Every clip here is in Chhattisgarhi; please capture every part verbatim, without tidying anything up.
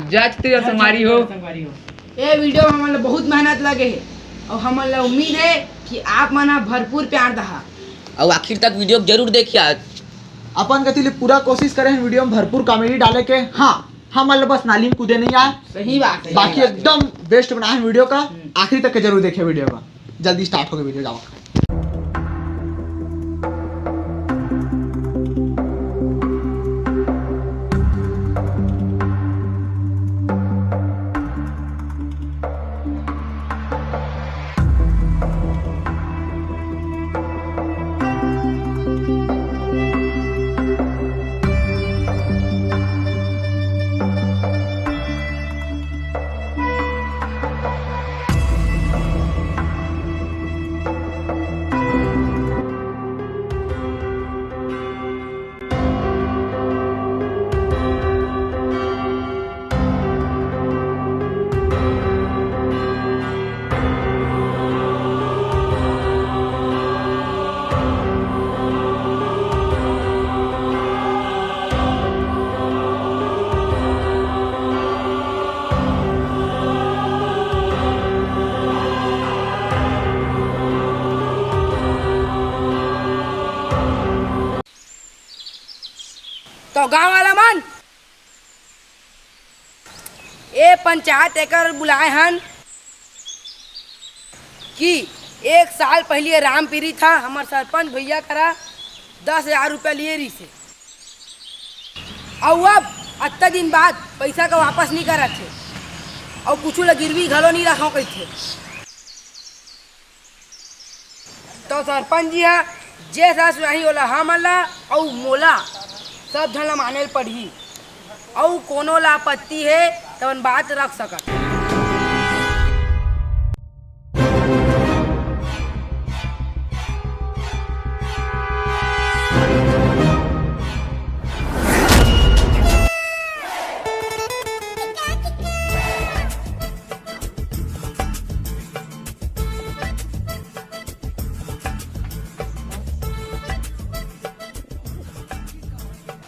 जय छत्तीसगढ़ संगवारी हो। ए वीडियो में हमन ला बहुत मेहनत लगे हे, अउ हमन ला उम्मीद हे कि आप मन ह भरपूर प्यार दहा। अउ आखिर तक वीडियो जरूर देखिए। आज अपन कति ले पूरा कोशिश करे हैं वीडियो में भरपूर कॉमेडी डाले के। हाँ, हमन ला बस नाली में कूदे नहीं आए। सही बात है, बाकी सही बात है। एकदम बेस्ट बनाए हैं वीडियो का। हम्म। आखिरी तक के जरूर देखिए वीडियो का। जल्दी स्टार्ट होगे वीडियो, जाओ। तो गांव वाला मन, ए पंचायत एकर बुलाए हन कि एक साल पहले रामपीरी था, हमर सरपंच भैया करा दस हजार रुपया लिए रहिसे, अउ अब अत्ता दिन बाद पैसा का वापस नहीं करत हे, अउ कुछ ला गिरवी घलो नहीं रखो कहिथे। तो सरपंच जी ह जे सलाह सुनाही ओला हमन ला अउ मोला सब झन ला माने ल पड़ही। अउ कोनो ला आपत्ति हे त अपन बात रख सकत।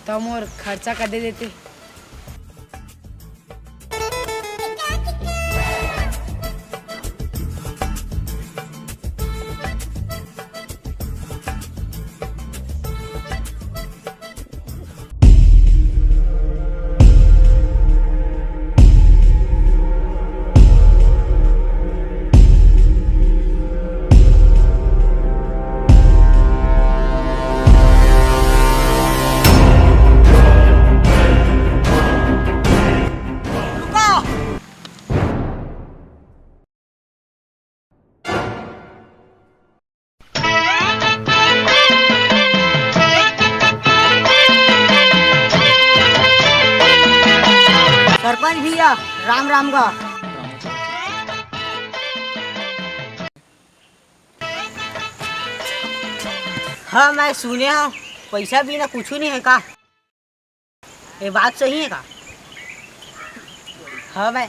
त मोर खर्चा कर दे देते। सरपंच भैया, राम राम गा। हाँ, मैं सुने हूँ, पैसा बिना कुछ नहीं है का? ये बात सही है का? हाँ, मैं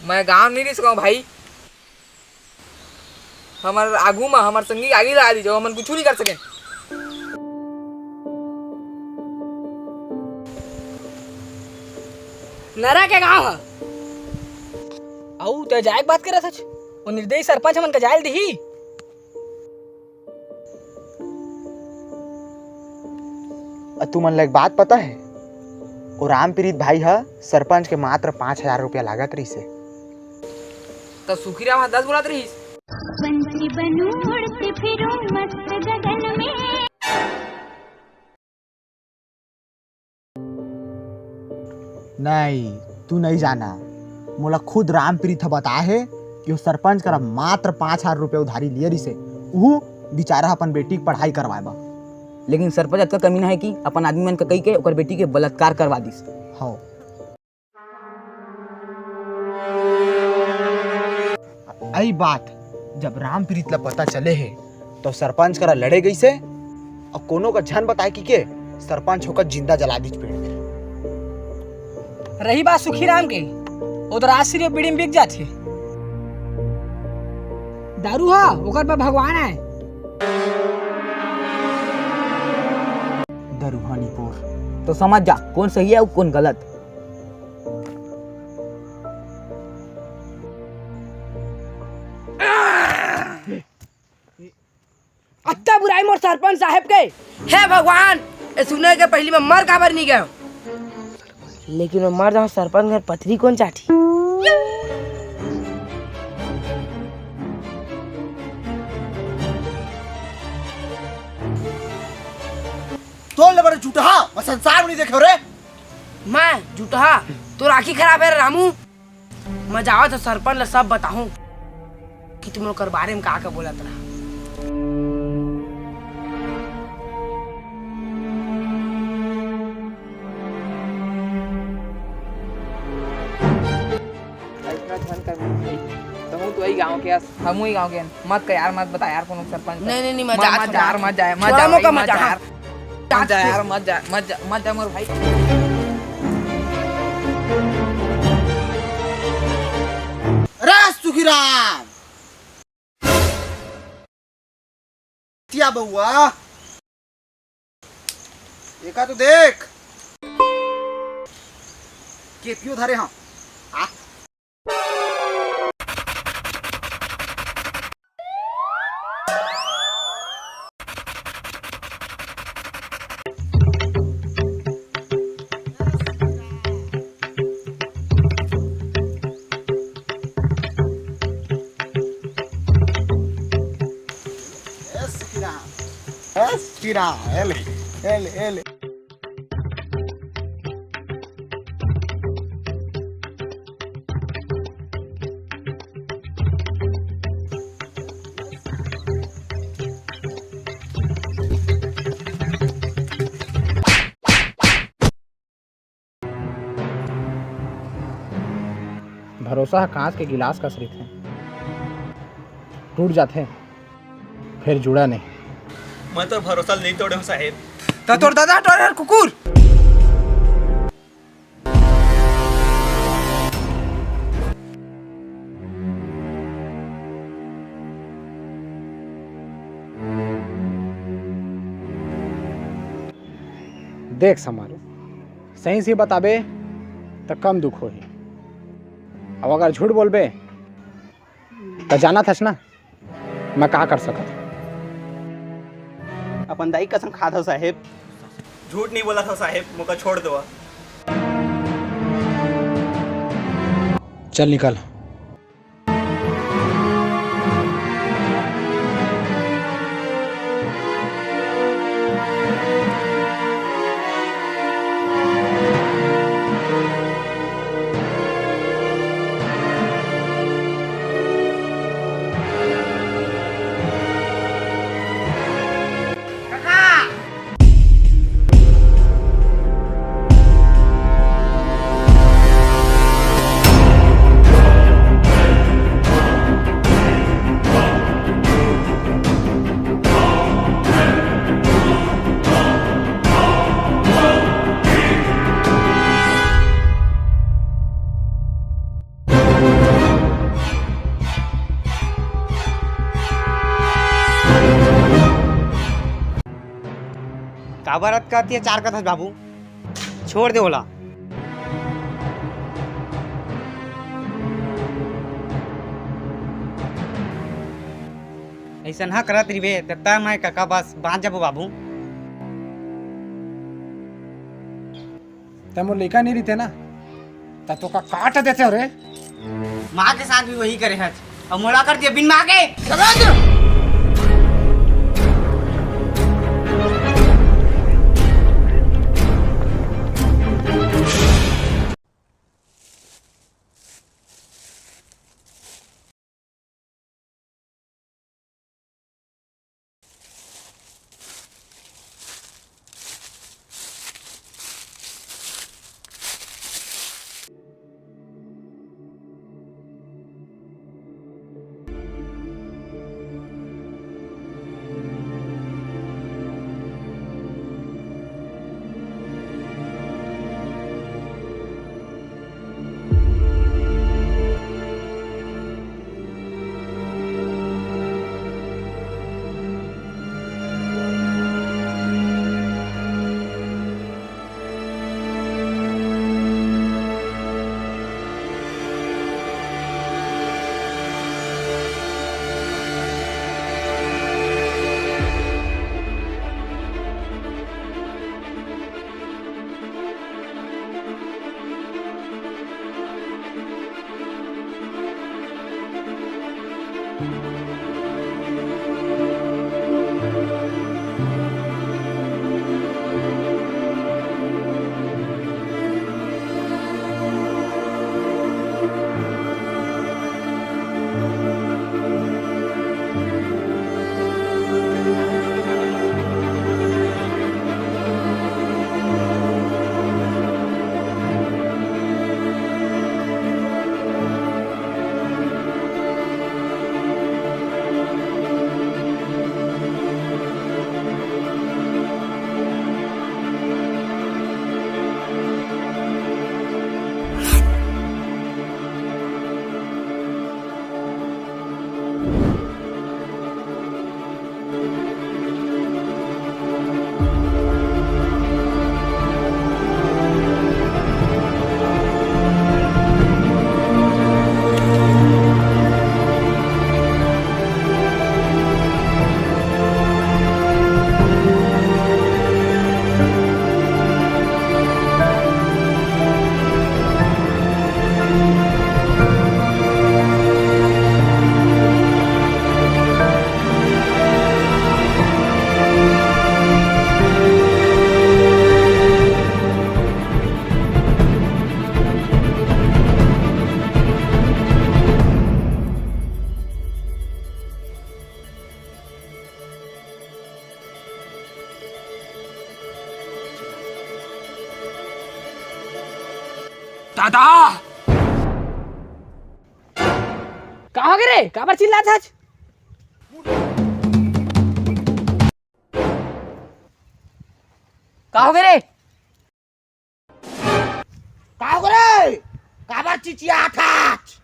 मैं गांव नहीं रह सकूं भाई। हमर आगू म हमर संगी आगी लगा दीजिए, हमन कुछ नहीं कर सके। नरा के गांव ह। अऊ ते जाए के बात करत हच? वो निर्दयी सरपंच हमन का जाए ल दिही? अ, तुमन ला एक बात पता हे? वो रामप्रीत भाई ह सरपंच के मात्र पाँच हजार रुपया लागत रहिसे। त सुखीराम ह दस बोलत रहिस। पंछी बनूं उड़ते फिरूं मस्त गगन में। नहीं, तू नहीं जाना। मोला खुद रामप्रीत ह बताए हे कि वो सरपंच करा मात्र पाँच हजार रुपया उधारी लिए रिसे, उहू बेचारा अपन बेटी के पढ़ाई करवाए बर। लेकिन सरपंच अतका कमीना हे कि अपन आदमी मन के कही के ओकर बेटी के बलात्कार करवा दिस। हौ। अई बात जब रामप्रीत ला पता चले हे, तो सरपंच करा लड़े गईसे अउ कोनो का झन बताए कि के सरपंच होकर जिंदा जला दीच पेड़ में। रही बात सुखीराम के, वो तो राजश्री अउ बीड़ी में बिक जाथे। दारू ह, ओकर पर भगवान आए। दरुहानी पोर। तो समझ जा, कौन सही है अउ कौन गलत। अत्ता बुराई मोर सरपंच साहेब के। हे भगवान, ए सुने के पहली मैं मर काबर नहीं गया। लेकिन मैं मर जाऊं, सरपंच घर पथरी कौन चाटी? तोर ले बड़े झूठा, मैं संसार में नहीं देखे रे। मैं झूठा? तोर आँखी खराब है रे रामू। मैं जावत हूँ, सरपंच ला सब बताहूँ कि तुम ओकर बारे में का का बोलत रहा। अइसना झन कर, तहूँ तो वही गाँव के अस। हमू ही गाँव के हन। मत कर यार, मत बता यार कोनो सरपंच। नहीं, नहीं, नहीं, मत, मजाक मत जा यार, मत जा, मत जा भाई, मत जा यार। मत जा यार, मत जा, मत जा मोर भाई। अरे सुखीराम, तिया बउआ, एका तो देख, केपियो धरे हंव। आ। एस किरा, एस किरा, एले, एले, एले। भरोसा ह कांच के गिलास कस रहिथे, टूट जाथे, फेर जुड़ा नहीं। मैं तो भरोसा नहीं तोड़े हूँ साहेब। त तोर दादा टोरे हर कुकुर। देख समारू, सही से बताबे त कम दुख होही, अब अगर झूठ बोलबे त जानत हस ना मैं का कर सकत हंव। अपन दाई कसम खात हंव साहेब। झूठ नहीं बोलत हंव साहेब, मोका छोड़ देवा। चल निकल। काबर अतका अत्याचार करत हस बाबू? छोड़ दे ओला। अइसन ह करत रहिबे, त तैं मैं कका बस बांच जाबो बाबू। तैं मोर लइका नइ रहिते ना, त तोका काट देते हो रे। माँ के साथ भी वही करे हच, अउ मोला कर दिया बिन माँ के। दादा! का हो गे रे? काबर चिल्लात हच? का हो गे रे? का हो गे रे? काबर चिचियात हच?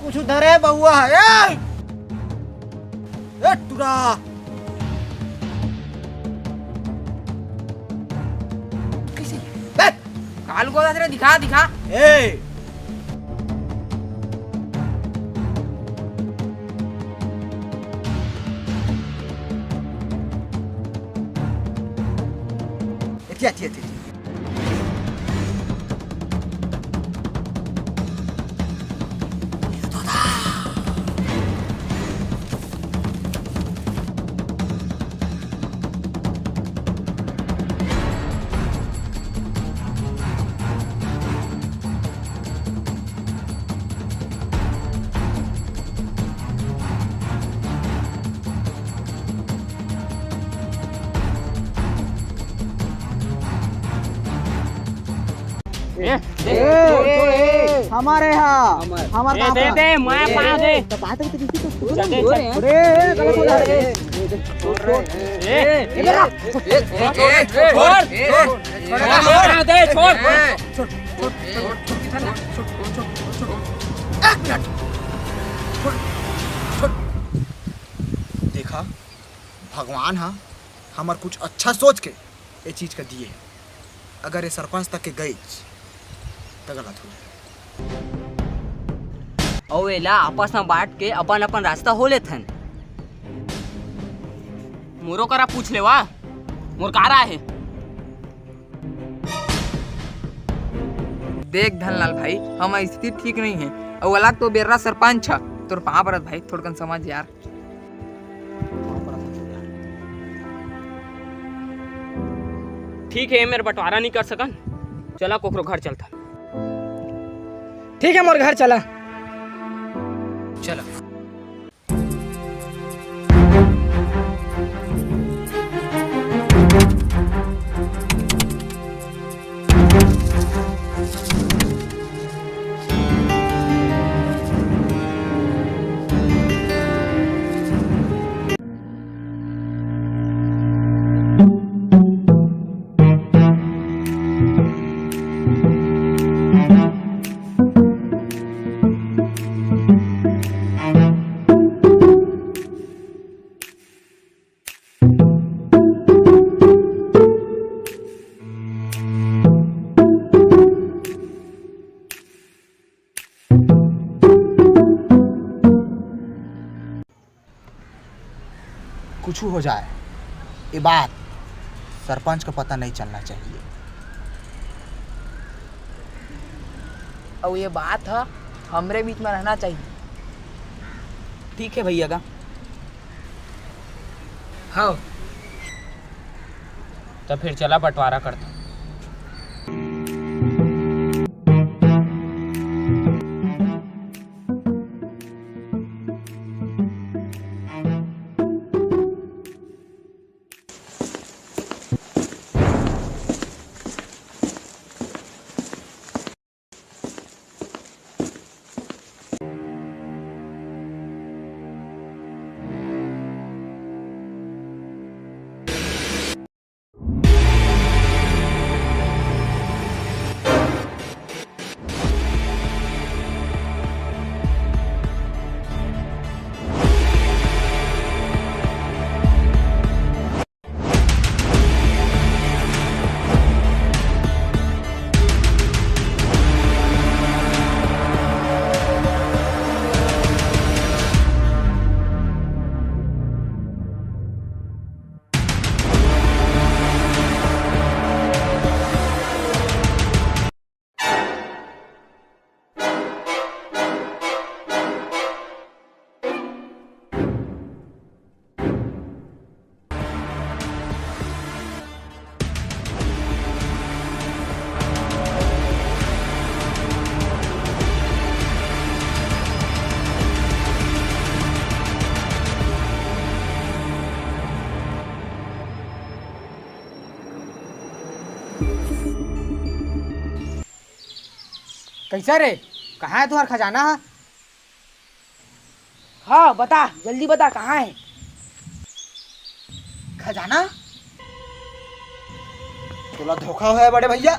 कुछ धरे बउआ हे। ए! ए टुरा! कइसे? ए! काल को रे, दिखा, दिखा। ए! एती, एती, एती, एती। हमारे यहाँ। हमारे। हमारे ए, दे, दे, मैं पाँव दे। तो बात है तो किसी को छोड़ दे, दे। अरे, ए, गलत हो जा रहा है। ए, ए, ए, ए, ए, छोड़, ए, छोड़, ए, छोड़, ए, छोड़, दे, छोड़। ए, छोड़, छोड़, छोड़, छोड़, किधर ना? छोड़, छोड़, छोड़, छोड़। एक मिनट। छोड़, छोड़। देखा, भगवान हा हमर कुछ अच्छा सोच के ए चीज का दिए हे। अगर ये सरपंच तक के गई त गलत हो जाए। अउ एला आपस में बांट के अपन अपन रास्ता हो लेथन। मोरो करा पूछ लेवा, मोर का राय हे? देख धनलाल भाई, हमर स्थिति ठीक नहीं है। अउ अलग तो बेर्रा सरपंच ह, तोर पाँव परत भाई, थोड़कन समझ यार। ठीक है, मेर बंटवारा नहीं कर सकन, चला कोकरो घर चलता। ठीक है, मोर घर चला। चला। कुछ हो जाए, ये बात सरपंच को पता नहीं चलना चाहिए। अउ ये बात ह हमरे बीच में रहना चाहिए। ठीक है भैया का। हाँ। तो फिर चला बंटवारा करता। कैसा रे? कहाँ है तुम्हारा खजाना? हाँ, बता, जल्दी बता, कहाँ है? खजाना? तोला धोखा होया बड़े भैया।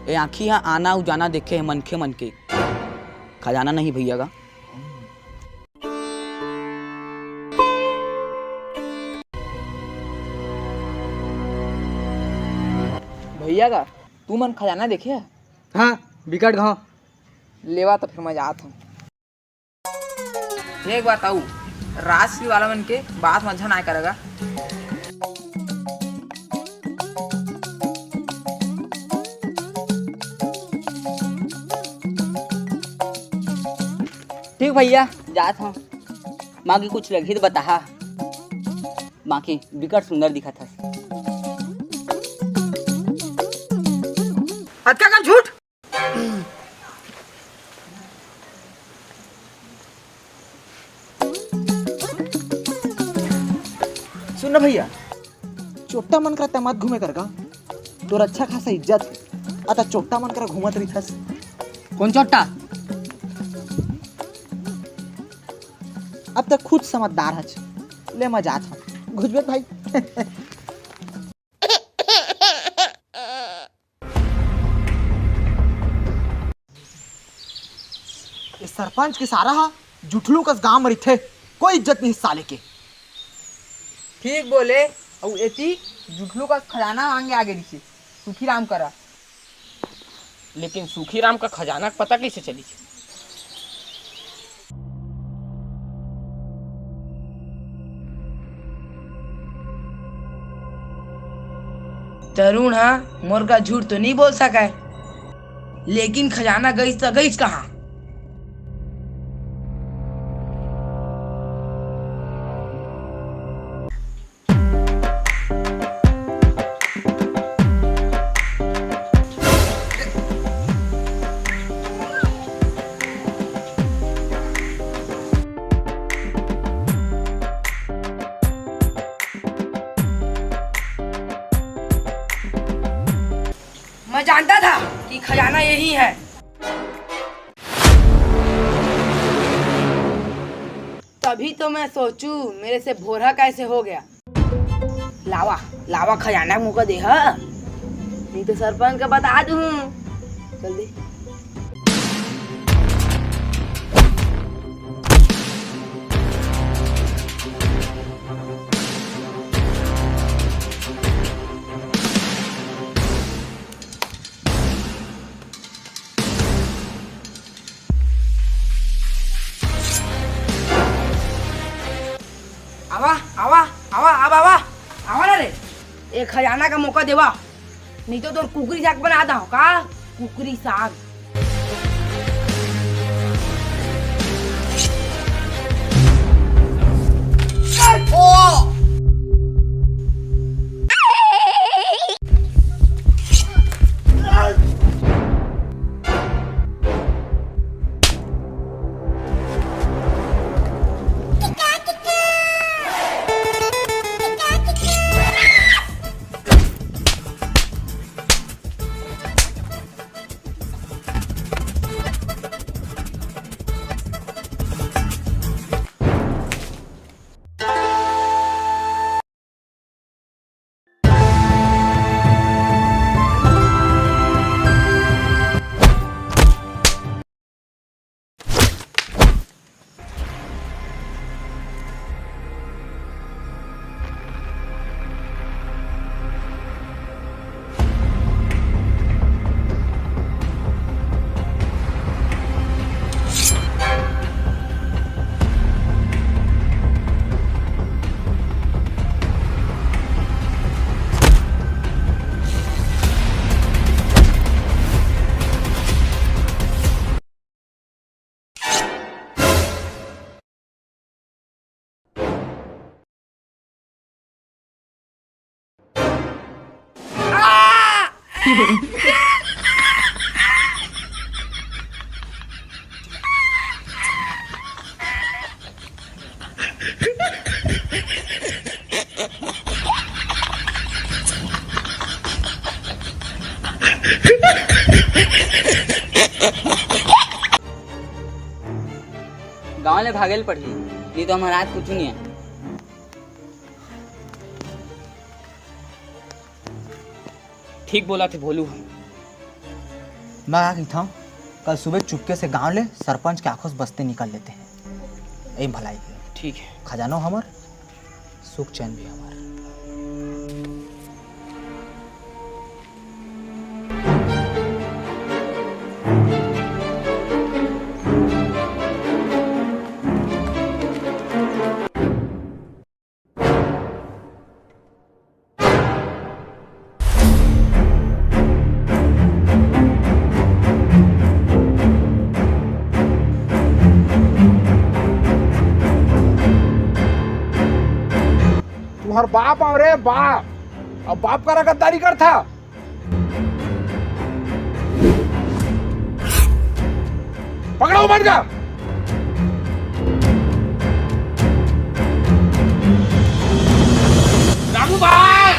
ए आँखी हा आना अउ जाना देखे हे मनखे मन के, खजाना नहीं भैया का। भैया का, तू मन खजाना देखे हा? हाँ, बिकट घाव। लेवा तो फिर मैं जात हूँ। एक बात आऊ, राजश्री वाला मन के बात म झन आय करगा। ठीक भैया, जात हव। माँ के कुछ लगही त बताहा। माँ के बिकट सुंदर दिखत हस। अतका कन झूठ? सुन ना भैया, चोट्टा मन करा तैं मत घूमे करगा। तोर अच्छा खासा इज्जत हे, अता चोट्टा मन करा घूमत रहिथस। कौन चोट्टा? अब तक खुद समझदार हच। ले, मैं जात हूँ। घुसबे भाई। ये सरपंच के सारा हा जुठलू कस गांव में रहिथे, कोई इज्जत नहीं साले के। ठीक बोले। अउ एती जुठलू कस खजाना मांगे आगे रहिसे सुखीराम करा। लेकिन सुखीराम का खजाना के पता कैसे चली? तरुण हा मोर का झूठ तो नहीं बोल सके, लेकिन खजाना गईस त गईस कहाँ? मैं जानता था कि खजाना यही है। तभी तो मैं सोचूं, मेरे से भोरा कैसे हो गया। लावा, लावा, खजाना मुका दे, हाँ? नहीं तो सरपंच का बता दूं। जल्दी। आवा, आवा, आवा, आवा, आवा, आवा ना रे। एक खजाना का मौका देवा, नहीं तो तोर कुकरी साग बना दा का, कुकरी साग। गांव ले भागे ल पड़ही, नहीं तो हमर आज कुछ नहीं है। ठीक बोला थे भोलू ह। मैं का कहिथंव, कल सुबह चुपके से गांव ले सरपंच के आंखों से बस्ती निकाल लेते हैं। यही भलाई है। ठीक है। खजानो हमर, सुख चैन भी हमर। तुहर बाप हंव रे बाप, अब बाप करा गद्दारी करथा। पकड़ो मन का। रामू भाई।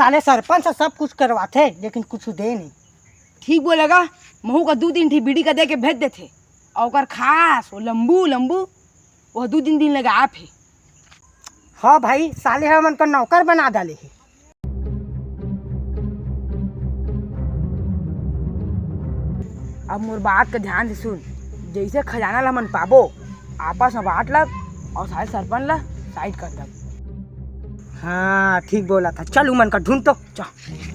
साले सरपंच ह सब कुछ करवाथे, लेकिन कुछ दे नहीं। ठीक बोले गा, महू का दू तीन ठी बीड़ी का दे के भेज देथे, अउ ओकर खास वो लंबू लंबू, वो दू तीन दिन लगा आप हे। हाँ भाई, साले ह मन का नौकर बना डाले हे। अब मोर बात का ध्यान से सुन, जैसे खजाना ला मन पाबो, आपस में बांट लब अउ साले सरपंच ला साइड कर दब। हाँ, ठीक बोला था। चल, उमन का ढूंढ तो। चल।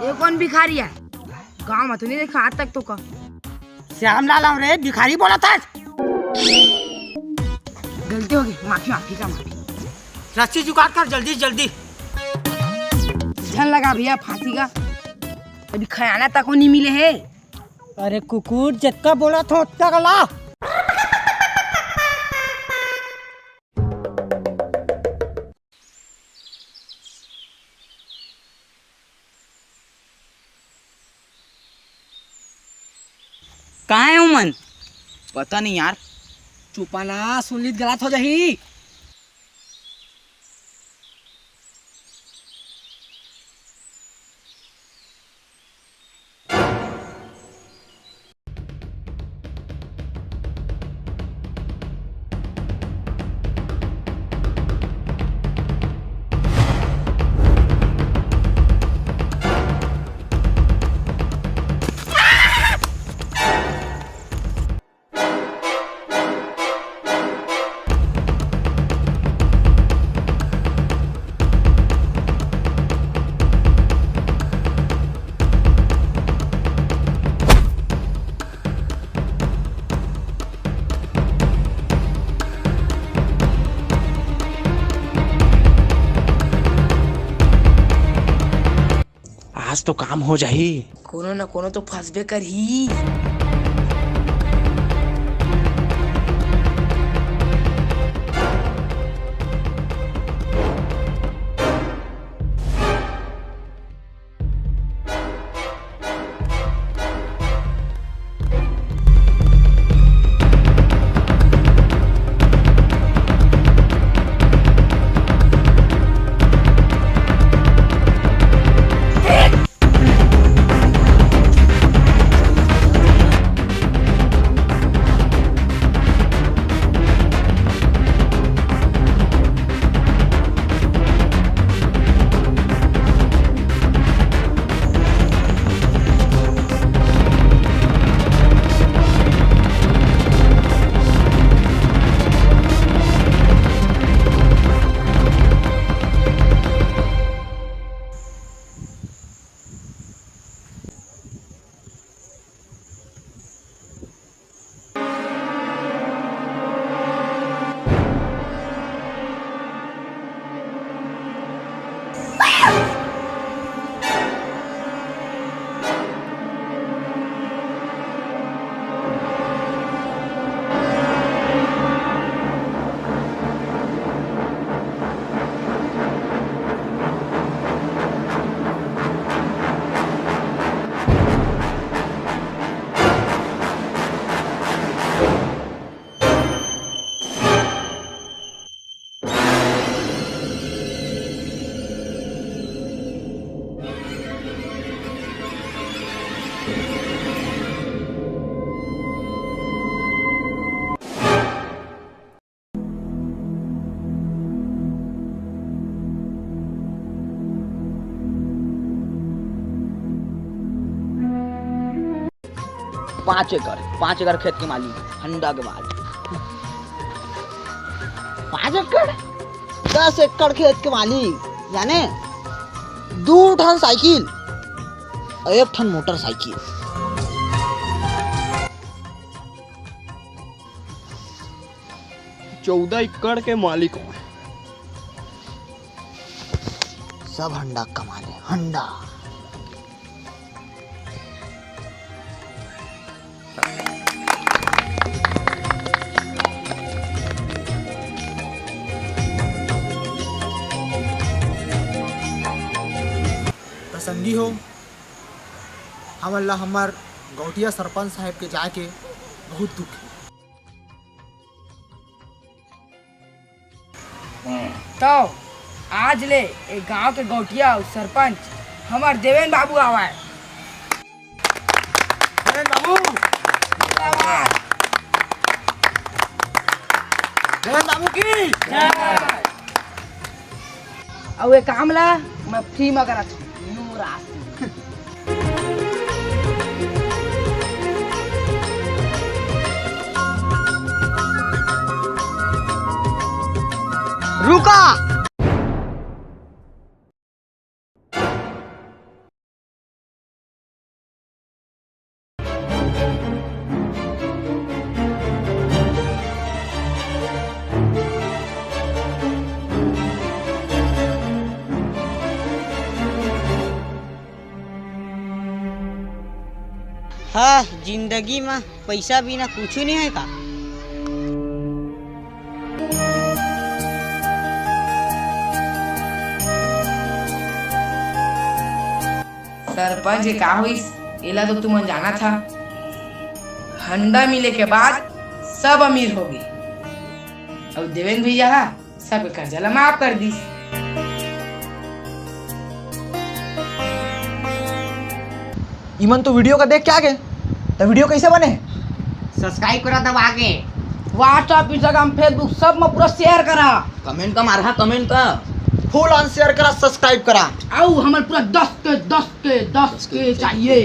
ये कोन भिखारी हे? गांव में तो नहीं देखा आज तक तो का। श्यामलाल हंव रे, भिखारी बोलत हस। गलती होगे, माफी, माफी का माफी। रस्सी जुगाड़ कर जल्दी से जल्दी। झन लगा भैया फांसी का, अभी खजाना तक नहीं मिले हे। अरे कुकुर, जतका बोलत हंव ओतका ला। कहाँ हे उमन? पता नहीं यार। चुपा ना, सुन लीत गलत हो जाही। आज तो काम हो जाही। कोनो न कोनो तो फंसबे करही। पाँच एकड़, पाँच एकड़ खेत के मालिक, हंडा के मालिक। पाँच एकड़? दस एकड़ खेत के मालिक, याने दू ठन साइकिल अउ एक ठन मोटरसाइकिल। चौदह एकड़ के मालिक हों। सब हंडा कमा ले, हंडा। त संगी हो, हमन ला हमर गौटिया सरपंच साहेब के जाए के बहुत दुख हे। तो आज ले ए गांव के गौटिया अउ सरपंच हमर देवेन बाबू आवय। देवेन बाबू जिंदाबाद। देवेन बाबू की। अउ ए काम ला मैं फ्री म करत हूँ। रुका। हाँ, जिंदगी म पइसा बिना कुछु नइ हे का? सरपंच के का होइस, एला तो तुमन जानत हा। हंडा मिले के बाद सब अमीर हो गे, अउ देवेन भैया हा सब कर्जा ला माफ कर दिस। इमन तो वीडियो का देख के आ गे, त वीडियो कैसे बने? Subscribe करा दबा के। WhatsApp, Instagram, Facebook सब में पूरा share करा। Comment का मारहा, comment का। Full on share करा, subscribe करा। अउ हमन पूरा दस के दस के दस के चाहिए।